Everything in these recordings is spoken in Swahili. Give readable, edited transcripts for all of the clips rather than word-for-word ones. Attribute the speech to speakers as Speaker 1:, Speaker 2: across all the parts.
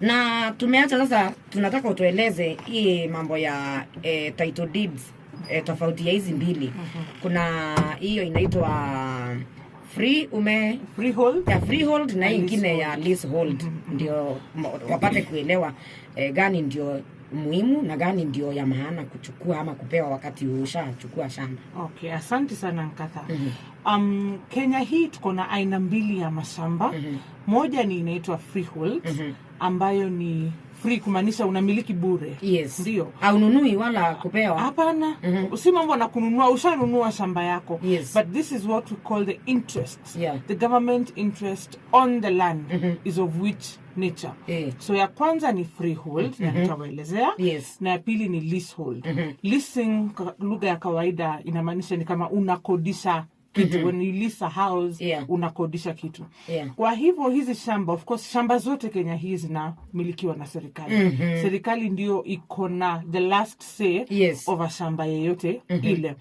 Speaker 1: Na tumeacha sasa, tunataka utueleze hii mambo ya title deeds, tofauti ya hizi mbili. Kuna hiyo inaitwa free ume
Speaker 2: Freehold.
Speaker 1: Ya freehold na hii
Speaker 2: Na
Speaker 1: ingine ya leasehold, ndio wapate kuelewa gani ndio muhimu na gani ndio ya maana kuchukua ama kupewa wakati ushachukua shamba.
Speaker 2: Okay, asante sana, Nkatha. Kenya hii tuko na aina mbili ya mashamba. Moja ni inaitwa freehold, ambayo ni free kumaanisha unamiliki bure. Ndio.
Speaker 1: Haununui wala kupewa.
Speaker 2: Hapana, si mambo na kununua, ushanunua shamba yako. But this is what we call the interest. The government interest on the land is of which nature? So ya kwanza ni freehold, na nitawaelezea. Na ya pili ni leasehold. Leasing kwa lugha ya kawaida inamaanisha ni kama unakodisha kitu. When you lease a house, unakodisha kitu. Kwa hivyo hizi shamba, of course, shamba zote Kenya hii zinamilikiwa na serikali. Serikali ndio iko na the last say over shamba yeyote ile.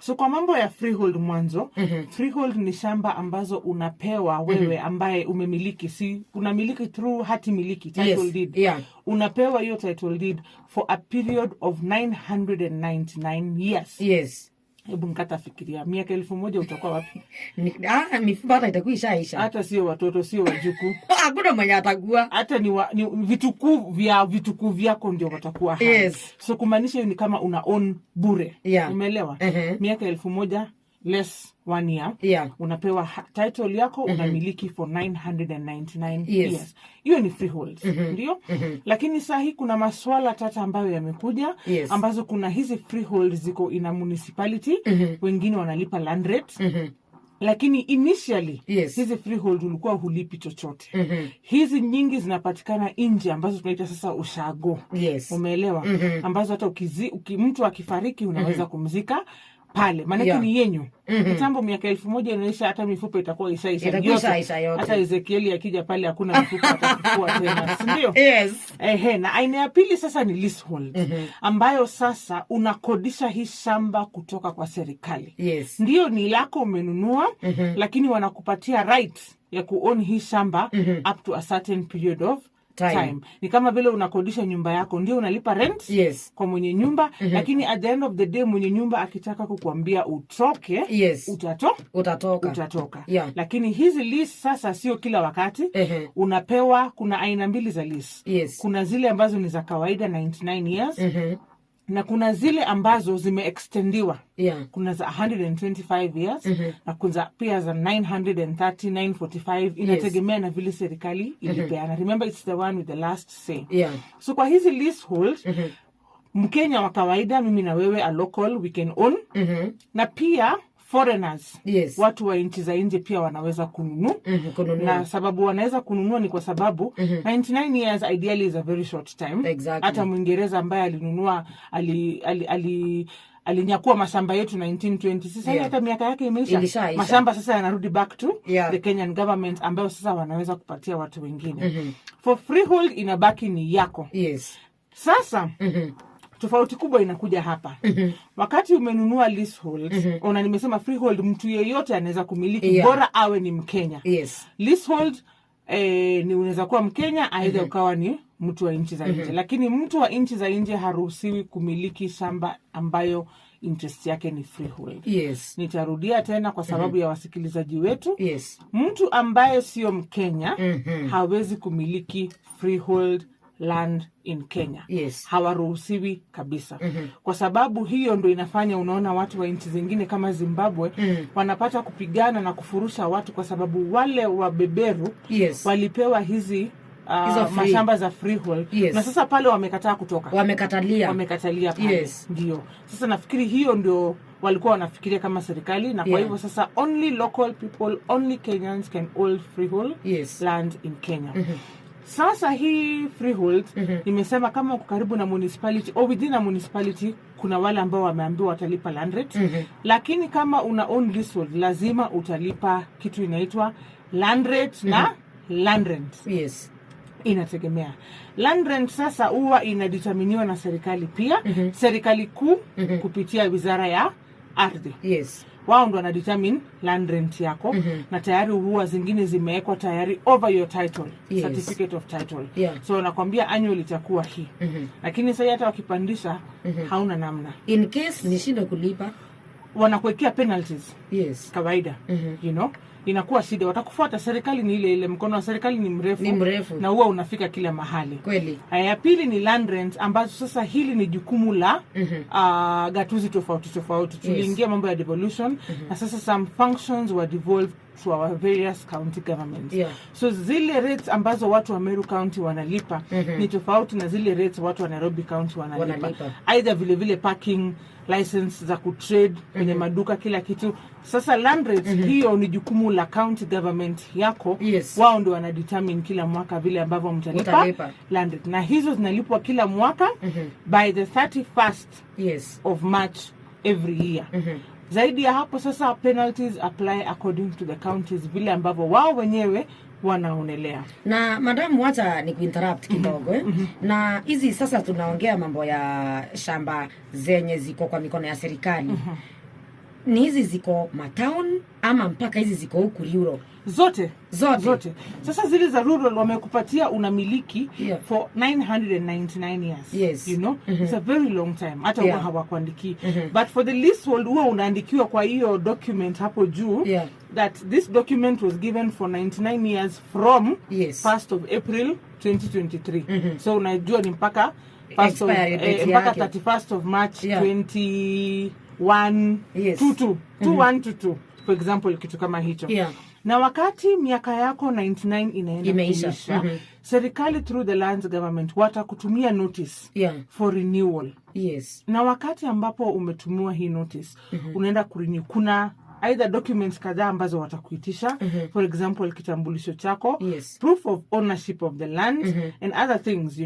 Speaker 2: So kwa mambo ya freehold mwanzo, freehold ni shamba ambazo unapewa wewe ambaye umemiliki, si unamiliki through hati miliki, title deed. Unapewa hiyo title deed for a period of 999 years. Hebu Nkatha fikiria, miaka 1000 utakuwa wapi?
Speaker 1: Mifupa hata itakuwa ishaisha.
Speaker 2: Hata sio watoto, sio wajukuu.
Speaker 1: Hakuna mwenye atakuwa.
Speaker 2: Hata ni vitukuu vya vitukuu vyako ndio watakuwa hai. So kumaanisha hiyo ni kama una own bure. Umeelewa? Miaka 1000 less one year, unapewa title yako, unamiliki for 999 years. Hiyo ni freehold, ndio. Lakini saa hii kuna maswala tata ambayo yamekuja, ambazo kuna hizi freehold ziko ina municipality, wengine wanalipa land rate, lakini initially hizi freehold ulikuwa hulipi chochote. Hizi nyingi zinapatikana nje, ambazo tunaita sasa ushago. Umeelewa? Ambazo hata mtu akifariki unaweza kumzika pale, maanake ni yenyu. Kitambo miaka 1000 inaisha, hata mifupa itakuwa ishaisha
Speaker 1: Itakuwa
Speaker 2: yote.
Speaker 1: ishaisha yote.
Speaker 2: Hata Ezekieli akija pale hakuna mifupa atafufua tena, sindio?
Speaker 1: Yes.
Speaker 2: Ehe, na aina ya pili sasa ni leasehold, ambayo sasa unakodisha hii shamba kutoka kwa serikali. Ndio ni lako, umenunua, lakini wanakupatia right ya kuown hii shamba up to a certain period of
Speaker 1: Time.
Speaker 2: time. Ni kama vile unakodisha nyumba yako, ndio unalipa rent kwa mwenye nyumba, lakini at the end of the day mwenye nyumba akitaka kukuambia utoke,
Speaker 1: Utatoka.
Speaker 2: Utatoka. Lakini hizi lease sasa sio kila wakati unapewa. Kuna aina mbili za lease. Kuna zile ambazo ni za kawaida, 99 years, na kuna zile ambazo zimeextendiwa. Kuna za 125 years na kuna pia za 930, 945, inategemea na vile serikali ilipeana. Remember, it's the one with the last say. So kwa hizi leasehold, Mkenya wa kawaida, mimi na wewe, a local, we can own, na pia foreigners, watu wa nchi za nje pia wanaweza kununua.
Speaker 1: Kununua.
Speaker 2: Na sababu wanaweza kununua ni kwa sababu 99 years ideally is a very short time. Hata Mwingereza ambaye alinunua, alinyakua mashamba yetu 1920, sasa hata miaka yake imeisha.
Speaker 1: Ilishaisha.
Speaker 2: Mashamba sasa yanarudi back to the Kenyan government, ambayo sasa wanaweza kupatia watu wengine. For freehold inabaki ni yako. Sasa tofauti kubwa inakuja hapa. Wakati umenunua leasehold, ona nimesema freehold mtu yeyote anaweza kumiliki, bora awe ni Mkenya. Leasehold, ni unaweza kuwa Mkenya aidha ukawa ni mtu wa nchi za nje, lakini mtu wa nchi za nje haruhusiwi kumiliki shamba ambayo interest yake ni freehold. Nitarudia tena kwa sababu ya wasikilizaji wetu. Mtu ambaye sio Mkenya hawezi kumiliki freehold land in Kenya. Hawaruhusiwi kabisa. Kwa sababu hiyo ndo inafanya unaona watu wa nchi zingine kama Zimbabwe wanapata kupigana na kufurusha watu, kwa sababu wale wabeberu walipewa hizi
Speaker 1: Hizo free.
Speaker 2: Mashamba za freehold, na sasa pale wamekataa kutoka.
Speaker 1: Wamekatalia.
Speaker 2: Wamekatalia pale. Ndio sasa nafikiri hiyo ndio walikuwa wanafikiria kama serikali, na kwa hivyo sasa only local people, only Kenyans can hold freehold land in Kenya. Sasa hii freehold, nimesema kama uko karibu na municipality or within a municipality, kuna wale ambao wameambiwa watalipa land rate, lakini kama una own leasehold lazima utalipa kitu inaitwa land rate na land rent. Inategemea. Land rent sasa huwa inadeterminiwa na serikali pia, serikali kuu kupitia wizara ya ardhi, wao ndo wana determine land rent yako, na tayari huwa zingine zimewekwa tayari over your title, certificate of title. So nakwambia annual itakuwa hii, lakini sasa hata wakipandisha, hauna namna.
Speaker 1: In case nishindwe kulipa?
Speaker 2: Wanakuwekea penalties. Kawaida, inakuwa shida, watakufuata. Serikali ni ile ile, mkono wa serikali ni mrefu.
Speaker 1: Ni mrefu.
Speaker 2: Na huwa unafika kila mahali. Haya, ya pili ni land rent, ambazo sasa hili ni jukumu la gatuzi tofauti tofauti. Tuliingia mambo ya devolution, na sasa some functions were devolved to our various county governments. So zile rates ambazo watu wa Meru County wanalipa ni tofauti na zile rates watu wa Nairobi County wanalipa.
Speaker 1: Wanalipa.
Speaker 2: Aidha vile vile parking license za kutrade kwenye maduka, kila kitu. Sasa land rates, hiyo ni jukumu la county government yako. Wao ndio wanadetermine kila mwaka vile ambavyo mtalipa
Speaker 1: Utalipa.
Speaker 2: Land rate, na hizo zinalipwa kila mwaka by the 31st of March every year. Zaidi ya hapo sasa penalties apply according to the counties, vile ambavyo wao wenyewe wanaonelea.
Speaker 1: Na madam, wacha ni kuinterrupt kidogo, eh? Na hizi sasa tunaongea mambo ya shamba zenye ziko kwa mikono ya serikali, ni hizi ziko matown ama mpaka hizi ziko huku rural?
Speaker 2: Zote.
Speaker 1: Zote.
Speaker 2: Zote. Sasa zile za rural wamekupatia unamiliki for 999 years. It's a very long time. Hata huwa hawakuandikii, but for the leasehold huwa unaandikiwa kwa hiyo document hapo juu that this document was given for 99 years from 1st of April 2023. So unajua ni mpaka first of,
Speaker 1: Expiry date
Speaker 2: mpaka
Speaker 1: yake.
Speaker 2: 31st of March 21 22 2122, for example, kitu kama hicho. Na wakati miaka yako 99 inaenda
Speaker 1: Imeisha.
Speaker 2: kuisha, serikali through the Lands government watakutumia notice for renewal. Na wakati ambapo umetumiwa hii notice, unaenda kurenew, kuna either documents kadhaa ambazo watakuitisha, for example kitambulisho chako, proof of ownership of the land and other things,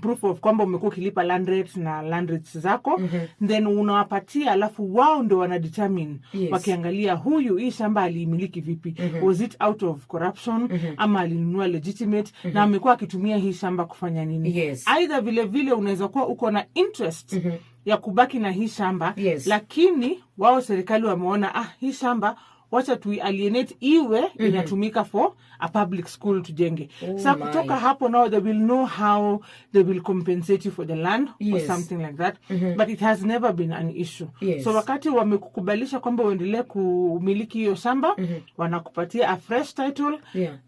Speaker 2: proof of kwamba umekuwa ukilipa land rates na land rates zako. Then unawapatia, alafu wao ndo wanadetermine, wakiangalia huyu hii shamba aliimiliki vipi, was it out of corruption ama alinunua legitimate, na amekuwa akitumia hii shamba kufanya nini. Aidha vile vile unaweza kuwa uko na interest ya kubaki na hii shamba, lakini wao serikali wameona, ah, hii shamba wacha tuialienate iwe inatumika for a public school tujenge.
Speaker 1: Oh
Speaker 2: Sa
Speaker 1: my.
Speaker 2: Kutoka hapo now they will know how they will compensate you for the land or something like that, but it has never been an issue. So wakati wamekukubalisha kwamba uendelee kumiliki hiyo shamba, wanakupatia a fresh title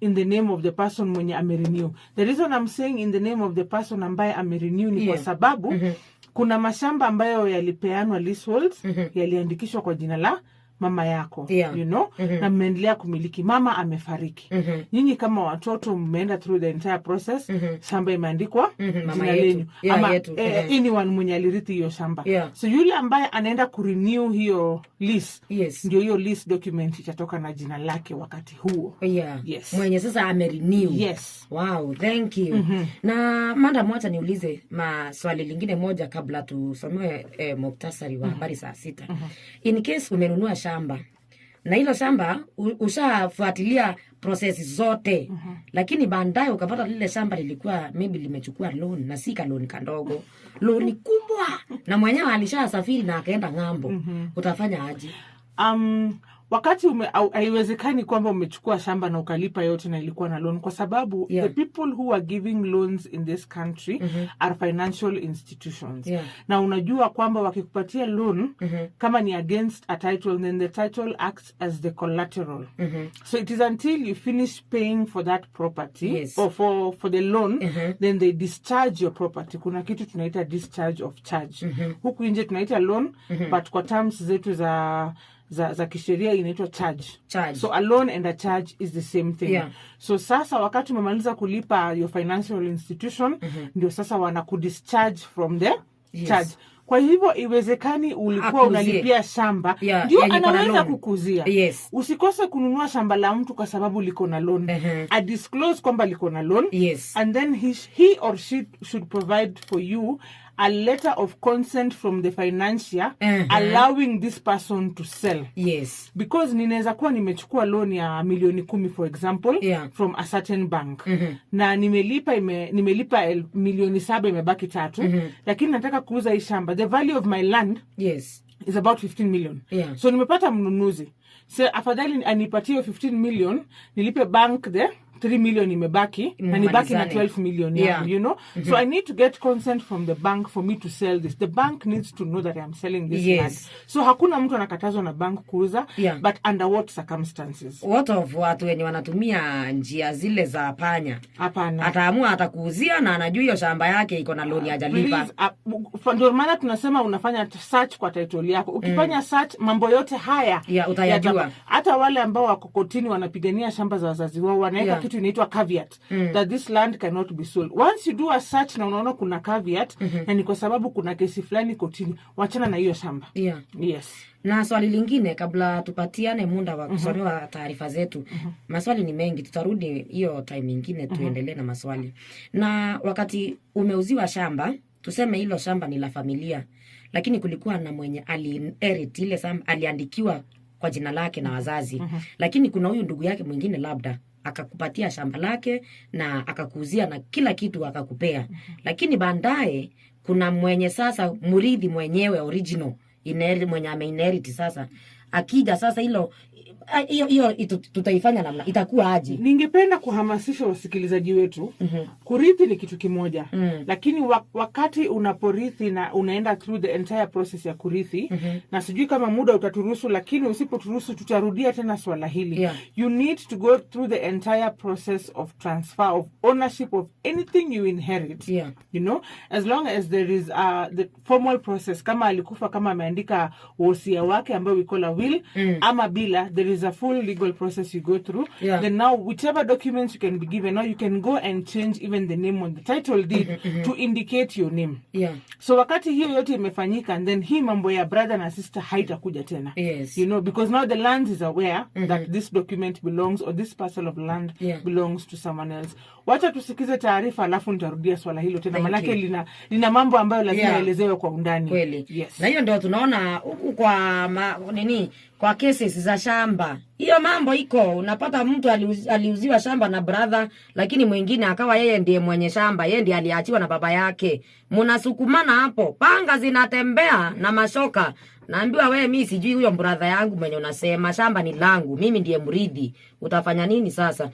Speaker 2: in the name of the person mwenye amerenew. The reason I'm saying in the name of the person ambaye amerenew ni kwa sababu kuna mashamba ambayo yalipeanwa leaseholds, yaliandikishwa kwa jina la mama yako, na mmeendelea kumiliki. Mama amefariki, nyinyi kama watoto mmeenda through the entire process, shamba imeandikwa
Speaker 1: Mama
Speaker 2: jina
Speaker 1: yetu.
Speaker 2: lenyu ama
Speaker 1: yetu.
Speaker 2: Anyone mwenye alirithi hiyo shamba. So yule ambaye anaenda kurenew hiyo lease, ndio hiyo lease document itatoka na jina lake wakati huo. Yes.
Speaker 1: Mwenye sasa amerenew.
Speaker 2: Yes.
Speaker 1: Wow, thank you. Na madam, wacha niulize maswali lingine moja kabla tusomewe muktasari wa habari saa 6. In case umenunua shamba na hilo shamba ushafuatilia process zote, lakini baadaye ukapata lile shamba lilikuwa maybe limechukua loan, na si ka loan kandogo, loan kubwa, na mwenyewe alishasafiri na akaenda ng'ambo, utafanya aje?
Speaker 2: Wakati haiwezekani kwamba umechukua shamba na ukalipa yote na ilikuwa na loan, kwa sababu the people who are giving loans in this country are financial institutions. Na unajua kwamba wakikupatia loan, kama ni against a title, then the title acts as the collateral. So it is until you finish paying for that property or for the loan, then they discharge your property. Kuna kitu tunaita discharge of charge. Huku nje tunaita loan, but kwa terms zetu za kisheria inaitwa charge.
Speaker 1: Charge.
Speaker 2: So a loan and a charge is the same thing. So sasa wakati umemaliza kulipa your financial institution, ndio sasa wanakudischarge from the charge. Kwa hivyo iwezekani ulikuwa
Speaker 1: Akuuzie.
Speaker 2: Unalipia shamba, ndio
Speaker 1: yenye iko na
Speaker 2: anaweza
Speaker 1: loan.
Speaker 2: Kukuuzia. Usikose kununua shamba la mtu kwa sababu liko na loan. Adisclose kwamba liko na loan, and then he or she should provide for you a letter of consent from the financier allowing this person to sell, because ninaweza kuwa nimechukua loan ya milioni 10, for example, from a certain bank, na nimelipa nimelipa milioni 7, imebaki tatu, lakini nataka kuuza hii shamba. The value of my land Is about 15 million. So nimepata mnunuzi, so afadhali anipatie hiyo 15 million, nilipe bank the 3 million imebaki na nibaki na
Speaker 1: Mmalizane.
Speaker 2: 12 million yangu. So I need to get consent from the bank for me to sell this. The bank needs to know that I'm selling this land. So hakuna mtu anakatazwa na bank kuuza, but under what circumstances?
Speaker 1: What of watu wenye wanatumia njia zile za panya?
Speaker 2: Hapana.
Speaker 1: Ataamua atakuuzia na anajua hiyo shamba yake iko na loan, hajalipa.
Speaker 2: Please, ndio maana tunasema unafanya search kwa title yako. Ukifanya search, mambo yote haya
Speaker 1: Yeah, utayajua.
Speaker 2: Hata wale ambao wako kotini wanapigania shamba za wazazi wao wanaweka kitu inaitwa caveat that this land cannot be sold. Once you do a search na unaona kuna caveat na ni kwa sababu kuna kesi fulani kotini, wachana na hiyo shamba. Yes.
Speaker 1: Na swali lingine kabla tupatiane muda wa kusomewa taarifa zetu. Maswali ni mengi, tutarudi hiyo time ingine tuendelee na maswali. Na wakati umeuziwa shamba, tuseme hilo shamba ni la familia, lakini kulikuwa na mwenye ali-inherit ile shamba, aliandikiwa kwa jina lake na wazazi, lakini kuna huyu ndugu yake mwingine labda akakupatia shamba lake na akakuuzia na kila kitu akakupea, lakini baadaye kuna mwenye sasa mrithi mwenyewe original inherit, mwenye ameinherit sasa akija sasa hilo hiyo hiyo tutaifanya namna itakuwa aje?
Speaker 2: Ningependa kuhamasisha wasikilizaji wetu, kurithi ni kitu kimoja, lakini wakati unaporithi na unaenda through the entire process ya kurithi, na sijui kama muda utaturuhusu, lakini usipoturuhusu tutarudia tena swala hili, you need to go through the entire process of transfer of ownership of anything you inherit. As long as there is the formal process, kama alikufa, kama ameandika wosia wake ambayo we call a will, ama bila, there is a full legal process you go through. Then now whichever documents you can be given, now you can go and change even the name on the title deed to indicate your name. So wakati hiyo yote imefanyika, and then hii mambo ya brother na sister haitakuja tena. Because now the land is aware that this document belongs, or this parcel of land belongs to someone else. Wacha tusikize taarifa, alafu nitarudia swala hilo tena.
Speaker 1: Thank
Speaker 2: Manake
Speaker 1: you.
Speaker 2: lina mambo ambayo lazima yaelezewe kwa undani.
Speaker 1: Kweli.
Speaker 2: Yes.
Speaker 1: Na hiyo ndio tunaona huku kwa nini, kwa cases za shamba, hiyo mambo iko. Unapata mtu aliuziwa shamba na brother, lakini mwingine akawa yeye ndiye mwenye shamba, yeye ndiye aliachiwa na baba yake. Mnasukumana hapo, panga zinatembea na mashoka. Naambiwa, "We, mi sijui huyo brother yangu mwenye unasema, shamba ni langu, mimi ndiye mrithi." Utafanya nini sasa?